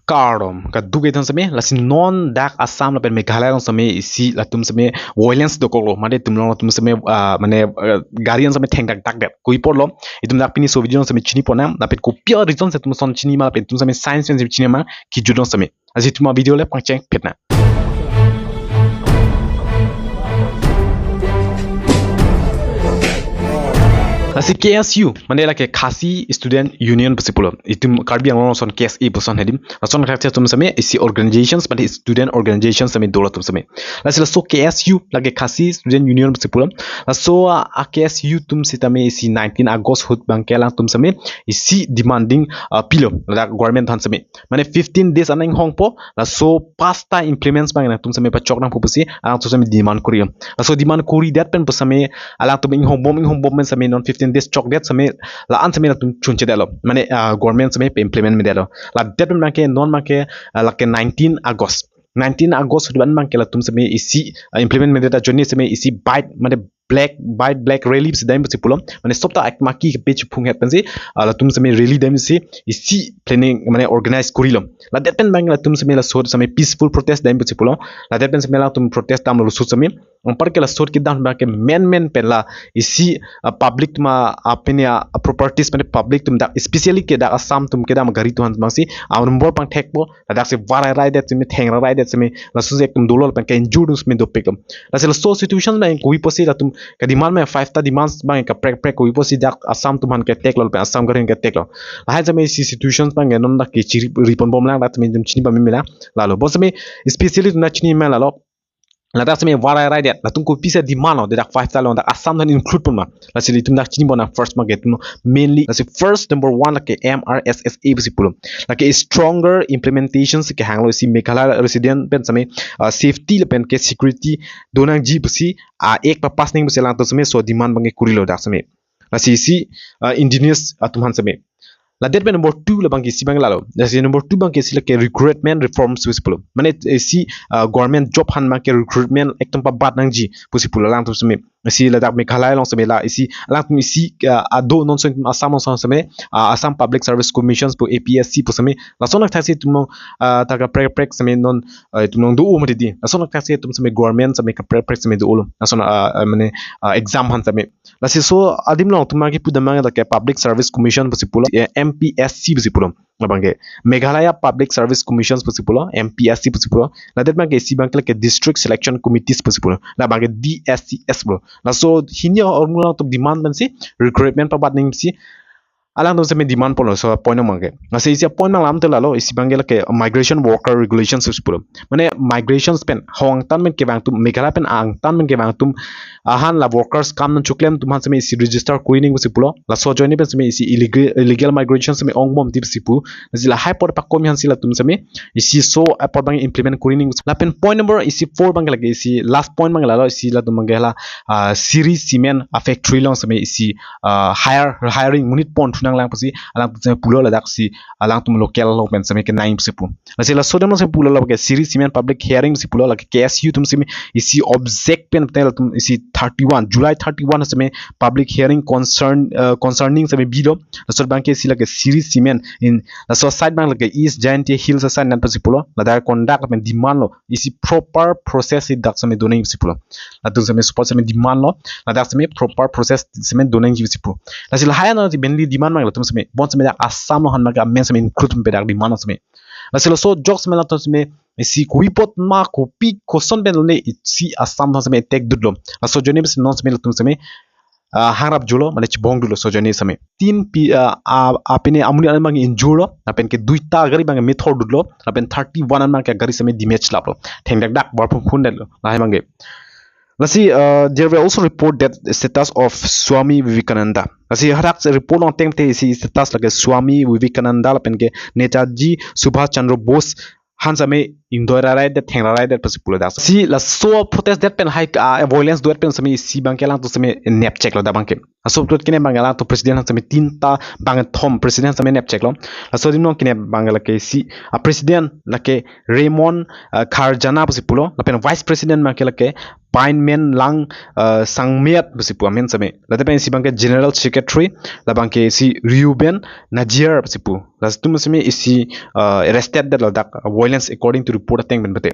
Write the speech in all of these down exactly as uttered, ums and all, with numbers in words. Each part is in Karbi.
Kardom, kaduk ethan seme, lasi non dak Assam lapen Meghalaya along seme isi latum seme violence dokoklo, mane itum along latum seme, ah, mane, ah, gari an seme thengdak dakdet. Kopi apotlo, itum dak pini laso video along seme chini ponnang, lapen kopi a-reason si itum ason chini ma, lapen itum seme science pen seme chini ma, kejut along seme. Lasi itum a-video le pangcheng phet nang. Lasi K S U, mane lake Khasi Student Union pusi pulo. Itum Karbi Anglong ason K S A pu ason hedim. Lason khaksi atum seme isi organizations, mane student organizations seme dolo atum seme. Lasi laso K S U, lake Khasi Student Union pusi pulo. Laso a, a K S U atum sitame isi nineteen August ahut abangke alangtum seme isi demanding, ah, pilo ladak government aphan seme. Mane fifteen days anang inghongpo, laso pasta implements abang nangtum seme pachok nangpo pusi alangtum seme demand kori. Laso demand koridet pen pu seme alangtum inghongbom inghongbom pen seme non fifteen days chokdet seme la-an seme latum chunchedetlo. Mane, ah, government seme pe-implement medetlo. Ladet pen abangke non abangke, ah, lake nineteen August. Nineteen August ahut abangke latum seme isi, ah, implement medet ajoine seme isi bike, mane black, bike black rally si dam pusi pulo. Mane sob ta akmaki kepeche phunghet pensi, ah, latum seme rally damsi isi planning, mane organize korilo. Ladet pen abang latum seme laso ahut seme peaceful protest dam pusi pulo. Ladet pen seme latum protest damlo laso ahut seme. Anparke laso ahut kedam abangke main main pen la isi, ah, public atum a, ah, pini a, ah, properties, mane public atum dak, especially ke dak Assam atum kedam gari atum aphan abangsi, ah, number pangthekpo, ladak si varairai det seme, thengrairai det seme, laso si ekdom dolo lapen ke-injure atum seme dopiklo. Lasi laso situation abang kopi apotsi latum ka-demand ma, five ta demands abang kaprek kaprek kopi apotsi dak Assam atum aphan ke-attack lo lapen Assam gari aphan ke-attack lo. Lahai seme isi situation abang non dak kechiri riponbom lang, dak seme itum chini pame mela lalo. Bon seme especially itum chini ma lalo. Ladak seme varairai det, latum kopisi demand lo, dak five ta lo, dak Assam aphan include pon ma. Lasi itum dak chini ponnang first abangke itum mainly. Lasi first number one lake M R S S A pusi pulo. Lake stronger implementation si kehanglo, isi Meghalaya resident pen seme, ah, safety lapen ke security donangji pusi, ah, act papass nangji pusi alangtum seme laso demand abangke korilo dak seme. Lasi isi, ah, indigenous atum aphan seme. Ladet pen number two labangke isi abang lalo. Lasi number two abangke isi lake recruitment reforms pusi pulo. Mane isi, ah, government job aphan abangke recruitment ekdom pabat nangji pusi pulo alangtum seme. Isi ladak Meghalaya along seme la isi alangtum isi, ah, ado non song Assam along seme, ah, Assam Public Service Commissions pu A P S C pu seme. Lason athaksi itum along, ah, ta kaprek kaprek seme non, ah, itum along do-o mati di. Lason athaksi itum seme government seme kaprek kaprek seme dolo. Lason, ah, ah, mane, ah, exam aphan seme. Lasi laso adim along itum abangke pudam abang lake Public Service Commission pusi pulo, eh, M P S C pusi pulo. Labangke Meghalaya Public Service Commissions pusi pulo, M P S C pusi pulo. Ladet abangke isi abangke lake District Selection Committees pusi pulo. Labangke D S C S pulo. Laso hini ahormu along atum demand pensi recruitment pabat nangji pusi alangtum seme demand ponlo, laso point abangke. Lasi isi point abang lam te lalo, isi abangke lake migration worker regulations pusi pulo. Mane migrations pen, ho angtan pen kevang atum, Meghalaya pen angtan pen kevang atum aphan la workers kam nangchoklem atum aphan seme isi register kori nangji pusi pulo. Laso ajoine pen seme isi illegal, illegal migration seme ongbom ti pusi pu. Lasi lahai apot pakom aphansi latum seme isi laso apot abang implement kori nangji. Lapen point number isi four abangke lake isi last point abang lalo, isi latum abangke la, ah, Siri Cement a factory along seme isi, ah, hire, hiring monit pon thunang lang pusi alangtum seme pulo, ladak si alangtum local along pen seme kenangji pusi pu. Lasi laso adim along seme pulo lake Siri Cement public hearing si pulo, lake K S U atum seme isi object pen pen latum isi thirty-one, July thirty-one seme public hearing concern, uh, concerning seme bilo. Laso abangke isi lake Siri Cement in laso side abang lake East Jaintia Hills side nat pusi pulo. Ladak conduct pen demand lo, isi proper process si dak seme donangji pusi pulo. Latum seme support seme demand lo, ladak seme proper process seme donangji pusi pu. Lasi lahai ansi mainly demand abang latum seme, bon seme dak Assam along aphan abangke amen seme include pen dak demand lo seme. Lasi laso ajok seme latum seme isi kopi apot ma, kopi koson pen lone isi Assam along seme attack dutlo. Laso ajoine pen non seme latum seme, ah, hangrap jolo, mane chibong dutlo laso ajoine seme. Tin pi, ah, ah, ah, pine amonit an abang injure lo, lapen ke duita gari abang methor dutlo, lapen thirty-one an abangke gari seme damage laplo. Thengdak dak, barphun phun detlo, lahai abangke. Lasi, uh, there were also report that status of Swami Vivekananda. Lasi hadak report along ateng te isi status lake Swami Vivekananda lapen ke Netaji Subhash Chandra Bose aphan seme ingdoi rairai det, theng rairai det pusi pulo dak. Si laso protest det pen hai, ah, violence do-et pen seme isi abangke alangtum seme nep chek lo dak abangke. Laso protest kene abangke alangtum president aphan seme tinta abang thom president seme nep chek lo. Laso adim along kene abangke lake isi, ah, president lake Raymond, ah, Kharjana pusi pulo. Lapen vice president abangke lake Painmen Lang uh, Sangmeat pusi pu amen seme. Lapen isi abangke General Secretary, labangke isi Reuben Najiar pusi pu. Latum seme isi uh, arrested det ladak, uh, violence according to report ateng pen pete.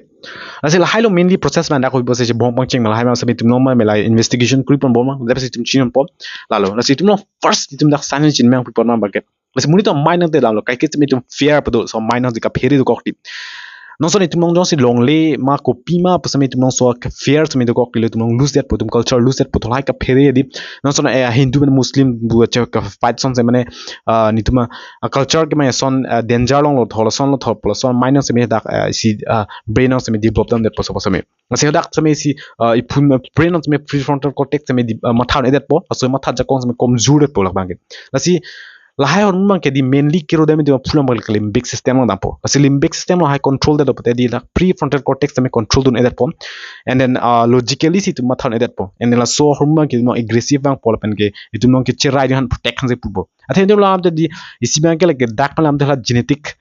Lasi lahai lo mainly process man dak ko bose si bom pangcheng ma lahai ma seme itum long ma mela investigation kuri pon bom ma, lapen si itum chinon pon. Lalo, lasi itum long first itum dak sign chin mang pu pon ma abangke. Lasi monit atum amei nangte damlo, kaike seme itum fear pado, laso amei nang si kaphere dokok ti. Non son itum long jongsi longle ma kopi ma pu seme itum long laso fear seme dokok ti lo, itum long lose detpo, itum culture lose detpo, tholai kaphere di. Non son eh, Hindu pen Muslim bu che ka fight son se mane, ah, netum a culture ke mane son, ah, danger longlo, thol son lo, thol polo son amei nang seme dak, ah, si, ah, brain nang seme develop dam detpo laso seme. Lasi dak seme isi, ah, iphun, ah, brain nang seme prefrontal cortex seme di, ah, matha un-edetpo, laso matha ajakong seme komjur detpo labangke. Lasi lahai ahormu abangke di mainly kero dam di aphulang abangke limbic system nang dampo. Lasi limbic system lahai control detpo te di dak prefrontal cortex seme control dun-edetpo. And then, ah, logically si itum matha un-edetpo. And then laso ahormu abangke itum long aggressive vangpo lapen ke itum long kecherai di han protect han si pupo. Athe itum lam te di isi abangke lake dak lam te la genetic,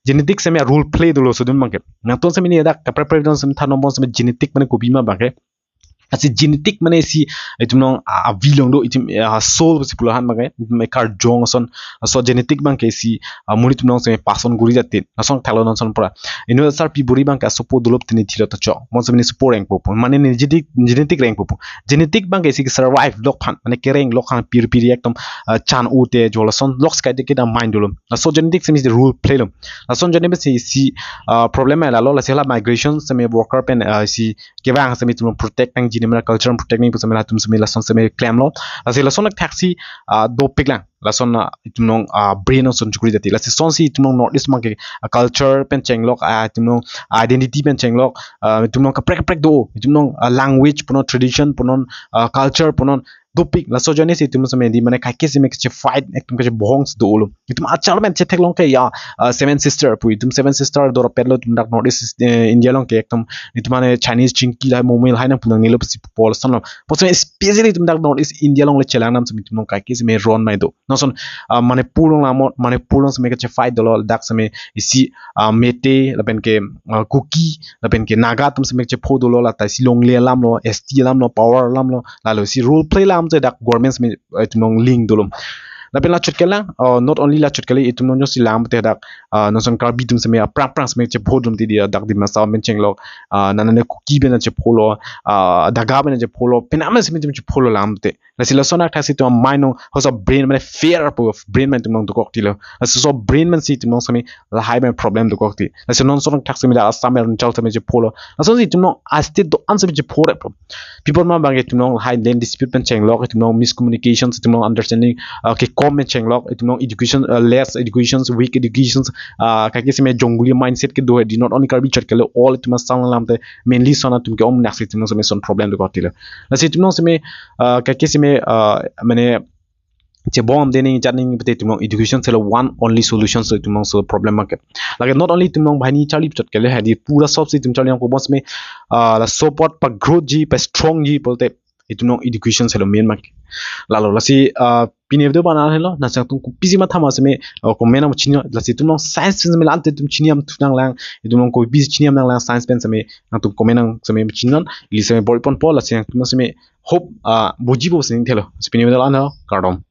genetic seme role play dolo laso dun abangke. Nangtum seme ni dak kaprek prek don seme than nombor seme genetic mane kopi ma abangke. Lasi genetic mane si itum long, ah, avi long do itum, ah, soul si pulo han abangke. Itum ekar jong son, ah, laso genetic abangke si, ah, monit itum long seme pass on guri jati. Lason thalo non son pura. Ino sar pi buri abangke asopo dolop tini thilo ta chok. Mon seme ni sopo rengpo pu. Mane ni genetic, genetic rengpo pu. Genetic abangke si survive lok phan, mane kereng lok phan pir pir ekdom, ah, chan u te jo lason lok skai te kita mind dolo. Laso genetic seme si role play lo. Lason genetic si, si, ah, problem ai lalo, lasi la migration seme worker pen, ah, si kevang seme itum long protect nangji, netum a culture protect nangji pu seme latum seme lason seme klemlo. Lasi lason athak si, ah, dopik lang. Lason, ah, itum long, ah, brain nang son chukri jati. Lasi son si itum long North East abangke, ah, culture pen chenglok, ah, itum long identity pen chenglok, ah, itum long kaprek kaprek do, itum long, ah, language punon, tradition punon, ah, culture punon, dopik. Laso ajoine si itum seme di mane kaike seme keche fight, ekdom keche bohong si dolo. Itum achal men chetheklong ke ya, ah, Seven Sister pu, itum Seven Sister dor pet lo itum dak North East, eh, India long ke ekdom itum mane Chinese chingki lahai momoi lahai nang pu nangnelo pusi pu lason lo. Pu seme especially itum dak North East India long le chelang nam seme itum long kaike seme ron mai do. Non son, ah, Manipur long lamot, Manipur long seme keche fight dolo, dak seme isi, ah, Meitei lapen ke, ah, Kuki lapen ke Naga atum seme kechepho dolo, lata isi longle alam lo, S T alam lo, power alam lo, lalo si role play lam te dak government seme, eh, itum long link dolo. Lapen la chot kelang, uh, not only la chot kali, itum long jongsi lam te dak, uh, non son Karbi atum seme aphrang aphrang seme chepho dum ti di dak Dima Hasao pen chenglok, uh, nana ne Kuki pen chepho lo, uh, Naga pen chepho lo, penang seme itum chepho lo lam te. Lasi lason athak si itum amei nang, laso brain mane fear pu brain mane itum long dokok ti lo. Lasi laso brain mane si itum long seme lahai mane problem dokok ti. Lasi non son athak seme dak Assam Arunachal seme chepho lo. Lason si itum long a state do-an seme chepho rep lo. Pi apot ma abangke itum long lahai land dispute pen chenglok, itum long miscommunication, itum long understanding, uh, kekom pen chenglok, itum long education, uh, less education, weak education, uh, kaike seme jongoli mindset kedo hedi, not only Karbi chot kali, all itum asang lam te mainly son atum ke-om nak si itum long seme son problem dokok ti lo. Lasi itum long seme, uh, kaike seme, uh, mane chebom de ning jat ning pete itum long education si lo one only solution, so itum long so problem abangke. Lake not only itum long banghini charli chot kali hedi, pura sob si itum charli nangpo, bonseme, ah, laso apot pa growth ji, pa strong ji pulote itum long education si lo main abangke. Lalo lasi, ah, pine video bana helo, nangtum kopisi matha ma seme, ah, comment nang chinine, lasi itum long science seme la ante itum chini am thu nanglang, itum long kopisi chini am nanglang science pen seme, nangtum comment nang seme chinine, ili seme bor ponpo, lasi nangtum seme hope, ah, bujipo sing thelo. Si pine video la helo, kardom.